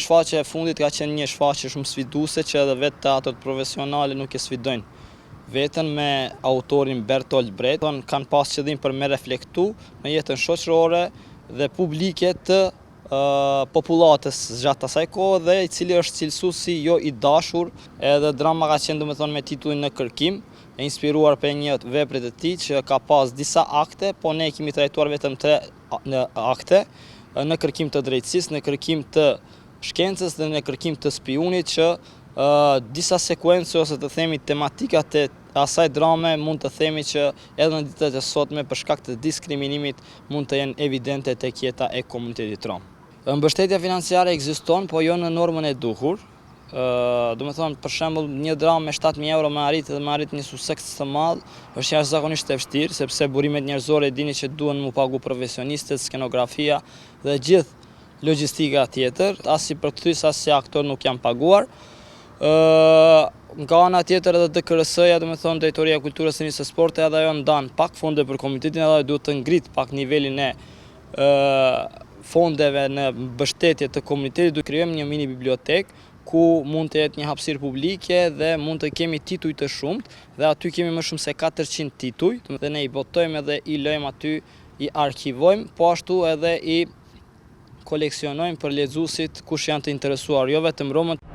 Shfaqja e fundit ka qenë një shfaqje shumë sfiduese që edhe vetë teatrot profesionale nuk e sfidojnë veten me autorin Bertolt Brecht. Kanë pas qëllim për me reflektu në jetën shoqërore dhe publike të popullatës gjatë asaj kohe dhe i cili është cilësu si jo i dashur edhe drama ka qenë domethënë me titullin Në kërkim, e inspiruar prej një vepre të tij që ka pas disa akte, po ne kemi trajtuar vetëm tre akte, në kërkim të drejtësisë, në kërkim të shkencës dhe në kërkim të spiunit që disa sekuence ose të themi tematikat e asaj drame mund të themi që edhe në ditët e sotme për shkak të diskriminimit mund të jenë evidente tek jeta e komunitetit rom. Mbështetja financiare ekziston, po jo në normën e duhur. Domethënë, për shembull, një dramë me 7000 euro me arrit dhe me arrit një sukses të madh është jashtëzakonisht e vështirë, sepse burimet njerëzore dini që duhen mu pagu profesionistët, skenografia dhe gjithë logjistika tjetër, as si përkthyes as si aktor nuk jam paguar. Nga ana tjetër edhe DKRS-ja, domethënë Drejtoria e Kulturës, Rinisë e Sporte, edhe ajo ndan pak fonde për komunitetin, edhe ajo duhet të ngrit pak nivelin e fondeve në mbështetje të komunitetit, duhet krijojmë një mini bibliotekë ku mund të jetë një hapësirë publike dhe mund të kemi tituj të shumtë dhe aty kemi më shumë se 400 tituj dhe ne i botojmë edhe i lëjmë aty, i arkivojmë, po ashtu edhe i koleksionojmë për lexuesit kush janë të interesuar, jo vetëm romët.